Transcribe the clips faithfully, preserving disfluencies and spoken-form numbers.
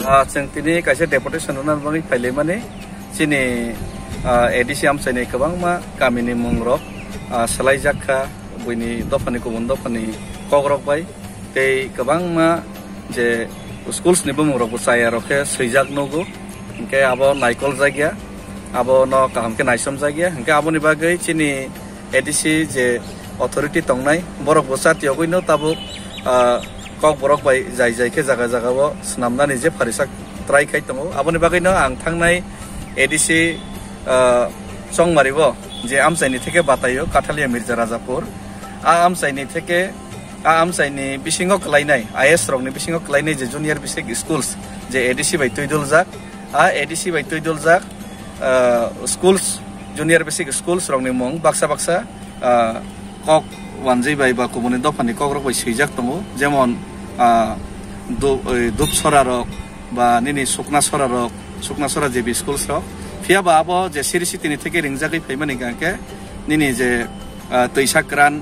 Ah, chwng tini kaisa deputation rwna bagwi phailaimani chini, ah, A D C amchaini kwbangma kamini mungrok, ah, swlaijak kha, buini dophani kubun dophani kokrok bai tei kwbangma je schools ni bumungrokbo chayarok khe swijak nugo, hinkhe abo naikol jakya, abono kaham khe naisomjakya, hinkhe aboni bagwi chini A D C je authority tongnai, borok bo chati yogwino tabuk, ah, kok borok bai jai jai khe jaga jaga o swnamnani je pharisa try khai tongo. Aboni bagwino ang thangnai A D C, ah, Chongmari o je amchaini theke bataio Kathalia Mirza Rajapur, a amchaini theke, a amchaini bisingo kwlainai, I S rokni bisingo kwlainai je junior basic schools je A D C bai twiduljak, a A D C bai twiduljak, ah, schools, junior basic schools rokni mung baksa baksa, ah, kok wanjwi bai ba kubuni dophani kokrok bai swijak tongo, jemon, ah, Du-, oi, Dupsora rok ba nini Suknasora rok, Suknasora J B schools rok. Phiya ba abo je Sri City ni theke ringjagwi phaimani hwnkhe nini je, ah, Twisakran,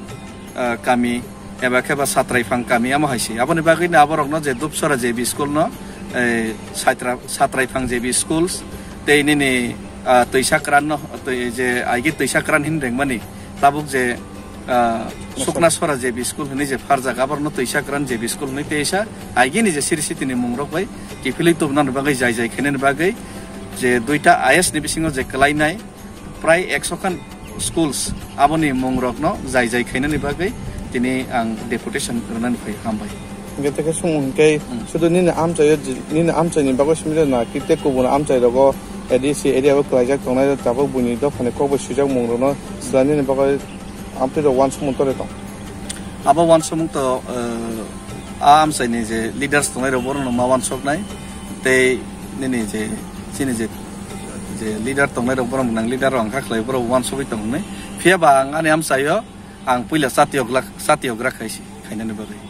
ah, kami eba khe ba Satraifang kami amo hai se. Aboni bagwi no aborokno je Dupsora J B school no, eh, Satra-, Satraifang J B schools tei nini, ah, Twisakran no, twi-, je aigi Twisakran hin rengmani tabuk je, ah, Suknasora J B school hinwi je pharjak, aborokno Twisakran J B school hinwi teisa aigini je Sri City ni mungrok bai kiphilwi tubunani bagwi jai jai khainani bagwi je duita I S ni bisingo je kwlainai prai ekso khan schools aboni mungrokno jai jai khainani bagwi tini ang deputation rwnani phai hambai. Hingke teke sung hingke Hmm. sudu nini amchaio ji-, nini amchaini bagwi simi na ki te kubun amchai rogo A D C area o kwlaijak tongnai tabuk buini dophani kok bai swijak mungrokno swlainani bagwi amtwi rok uansukmung tore tong. Abo uansukmung to, eh, a amchaini je leaders tongnai rok borokno ma uansuknai tei nini je chini je, je leader tongnai rok borok nang leader rok ang kha khlai borok uansugwi tongnai. Phiya ba ang ani amchaio ang puila chatiyok lak-, chatiyok rak khai si khainani bagwi.